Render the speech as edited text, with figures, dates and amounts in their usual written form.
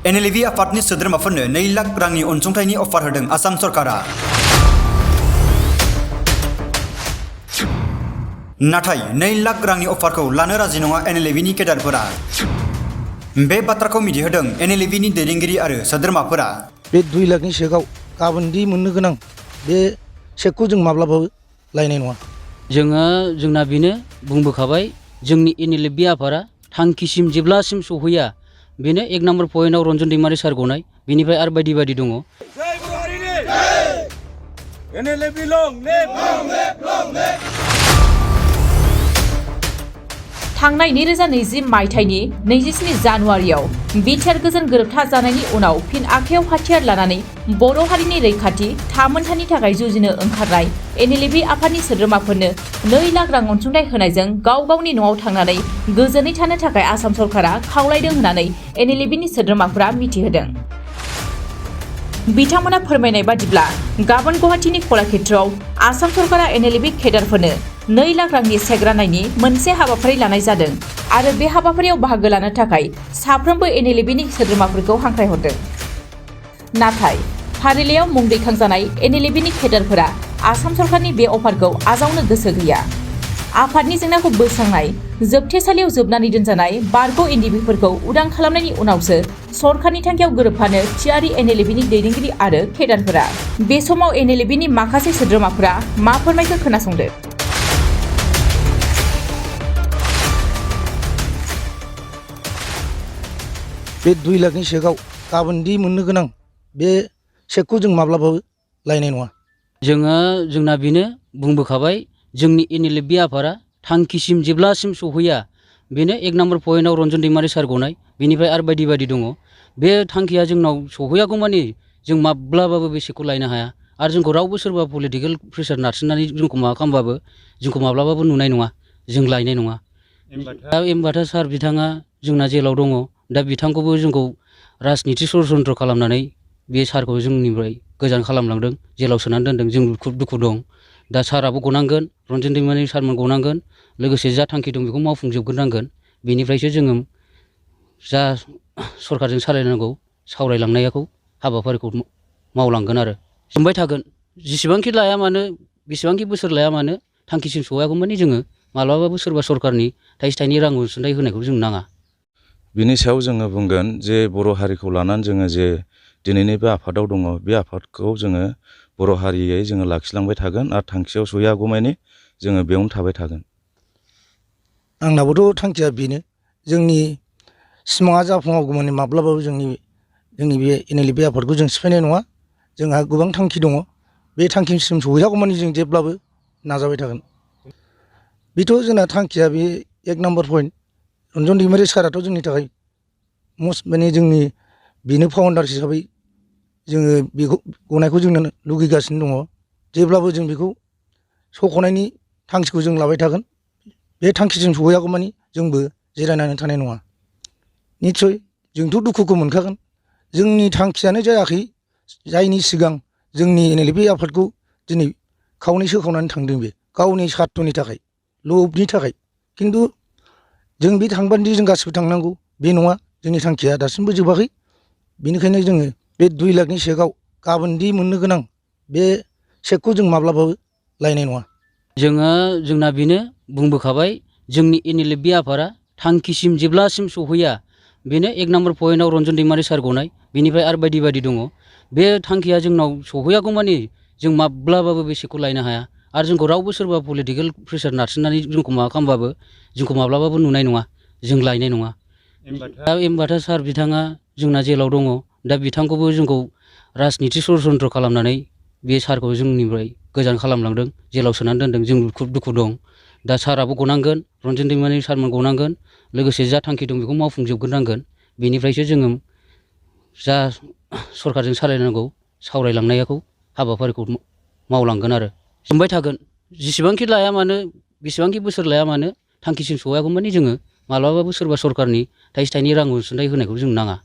NLFB आफादनि सोद्रोमाफोरनो 2 लाख रांनि अनसुंथाइनि अफार होदों आसाम सरकारा। नाथाय 2 लाख रांनि अफारखौ लानो राजि नङा NLFBनि केडारफोरा। बे बाथ्राखौ मिथिहोदों NLFBनि दैदेनगिरि आरो सोद्रोमाफोरा। बे 2 लाखनि चेकआव गाबोनदि मोननो गोनां बे चेकखौ जों माब्लाबाबो लायनाय नङा। जोंना बेनो बुंबोखाबाय जोंनि NLFB आफादा थांखिसिम जेब्लासिम सौहैया बेनो 1 नम्बर पइन्टआव रन्जन दैमारि सार गनाय बेनिफ्राय आरो बायदि बायदि दङ। थांनाय 2020 मायथाइनि 27 जानुवारियाव बिटिआर गोजोन गोरोबथा जानायनि उनाव फिन आखायाव हाथियार लानानै बर' हारिनि रैखाथि थामोनथानि थाखाय जुजिनो ओंखारनाय NLFB आफादनि सोद्रोमाफोरनो 2 लाख रां अनसुंथाइ होनायजों गाव गावनि न'आव थांनानै गोजोनै थानो थाखाय आसाम सरकारा खावलायदों होननानै NLFBनि सोद्रोमाफोरा मिथिहोदों। बिथांमोना फोरमायनाय बादिब्ला गाबोन गुवाहाटीनि कलाक्षेत्रआव आसाम सरकारा NLFB केडारफोरनो 2 लाख रांनि चेक राननायनि मोनसे हाबाफारि लानाय जादों आरो बे हाबाफारियाव बाहागो लानो थाखाय साफ्रोमबो NLFBनि सोद्रोमाफोरखौ हांख्रायहरदों। नाथाय फारिलाइयाव मुं दैखांजानाय NLFBनि केडारफोरा आसाम सरकारनि बे अफारखौ आजावनो गोसो गैया। आफादनि जेंनाखौ बोस्रांनाय जोबथेसालियाव जोबनानै दोनजानाय बारग' NDBफोरखौ उदां खालामनायनि उनावसो सरकारनि थांखियाव गोरोबफानो थियारि NLFBनि दैदेनगिरि आरो केडारफोरा। बे समाव NLFBनि माखासे सोद्रोमाफोरा मा फोरमायखो खोनासंदो। बे 2 लाखनि चेकआव गाबोनदि मोननो गोनां बे चेकखौ जों माब्लाबाबो लायनाय नङा। जोंना बेनो बुंबोखाबाय जोंनि NLFB आफादा थांखिसिम जेब्लासिम सौहैया बेनो 1 नम्बर पइन्टआव रन्जन दैमारि सार गनाय बेनिफ्राय आरो बायदि बायदि दङ। बे थांखिया जोंनाव सौहैयागौ मानि जों माब्लाबाबो बे चेकखौ लायनो हाया आरो जोंखौ रावबो सोरबा पलिटिकेल प्रेसार नारसिननानै जोंखौ माबा खालामबाबो जोंखौ माब्लाबाबो नुनाय नङा, जों लायनाय नङा। दा एमबाथा सार बिथाङा जोंना जेलाव दङ। दा बिथांखौबो जोंखौ राजनिति षड़यन्त्र खालामनानै बे सारखौ जोंनिफ्राय गोजान खालामलांदों, जेलाव सोनानै दोनदों। जों दुखु दं। दा साराबो गनांगोन, रन्जन दैमारि सारमोन गनांगोन, लोगोसे जा थांखि दं बेखौ मावफुंजोबग्रोनांगोन। बेनिफ्रायसो जोङो जा सरकारजों सालायनांगौ सावरायलांनायखौ हाबाफारिखौ मावलांगोन आरो सोंबाय थागोन। जेसेबांखि लाया मानो, बेसेबांखि बोसोर लाया मानो थांखिसिम सौहैयागौ मानि जोङो मालाबाबो सोरबा सरकारनि थाइसे थाइनै रां अनसुंथाइ होनायखौ जों नाङा। बिनि सायाव जोङो बुंगोन जे बर' हारिखौ लानानै जोङो जे दिनैनि बे आफादाव दङ, बे आफादखौ जोङो बर' हारियै जोङो लाखिलांबाय थागोन आरो थांखियाव सहैयागौमानि जोङो बेयावनो थाबाय थागोन। आंनाबोथ' थांखिया बेनो, जोंनि सिमाङा जाफुङागौमानि माब्लाबाबो जोंनि बे NLFB आफादखौ जों सिफायनाय नङा। जोंहा गोबां थांखि दङ, बे थांखिसिम सहैयागौमानि जों जेब्लाबो नाजाबाय थागोन। बेथ' जोंना थांखिया बे 1 नम्बर पइन्ट रन्जन दैमारि साराथ' जोंनि थाखाय माने जोंनि बेनो फाउन्डार हिसाबै जोङो बेखौ गनायखौ जों लुगैगासिनो दङ। जेब्लाबो जों बेखौ सख'नायनि थांखिखौ जों लाबाय थागोन। बे थांखिजों सहैयागौमानि जोंबो जिरायनानै थानाय नङा। निस्सय जोंथ' दुखुखौ मोनखागोन। जोंनि थांखियानो जायाखै, जायनि सिगां जोंनि NLFB आफादखौ दिनै खावनै सोखावनानै थांदों। बे गावनि स्वार्थनि थाखाय, लबनि थाखाय। खिन्थु जों बे थांबादि जों गासिबो थांनांगौ बे नङा। जोंनि थांखिया दासिमबो जोबाखै। बेनिखायनो जोङो बे 2 लाखनि चेकआव गाबोनदि मोननो गोनां बे चेकखौ जों माब्लाबाबो लायनाय नङा। जोंना बेनो बुंबोखाबाय जोंनि NLFB आफादा थांखिसिम जेब्लासिम सौहैया बेनो 1 नम्बर पइन्टआव रन्जन दैमारि सार गनाय बेनिफ्राय आरो बायदि बायदि दङ। बे थांखिया जोंनाव सौहैयागौमानि जों माब्लाबाबो बे चेकखौ लायनो हाया आरो जोंखौ रावबो सोरबा पलिटिकेल प्रेसार नारसिननानै जोंखौ माबा खालामबाबो जोंखौ माब्लाबाबो नुनाय नङा, जों लायनाय नङा। दा एमबाथा सार बिथाङा जोंना जेलाव दङ। दा बिथांखौबो जोंखौ राजनिति षड़यन्त्र खालामनानै बे सारखौ जोंनिफ्राय गोजान खालामलांदों, जेलाव सोनानै दोनदों। जों दुखु दं। दा साराबो गनांगोन, रन्जन दैमारि सारमोन गनांगोन, लोगोसे जा थांखि दं बेखौ मावफुंजोबग्रोनांगोन। बेनिफ्रायसो जोङो जा सरकारजों सालायनांगौ सावरायलांनायखौ हाबाफारिखौ मावलांगोन आरो सोंबाय थागोन। जेसेबांखि लाया मानो, बेसेबांखि बोसोर लाया मानो थांखिसिम सहैयागौमानि जोङो मालाबाबो सोरबा सरकारनि थाइसे थाइनै रां अनसुंथाइ होनायखौ जों नाङा।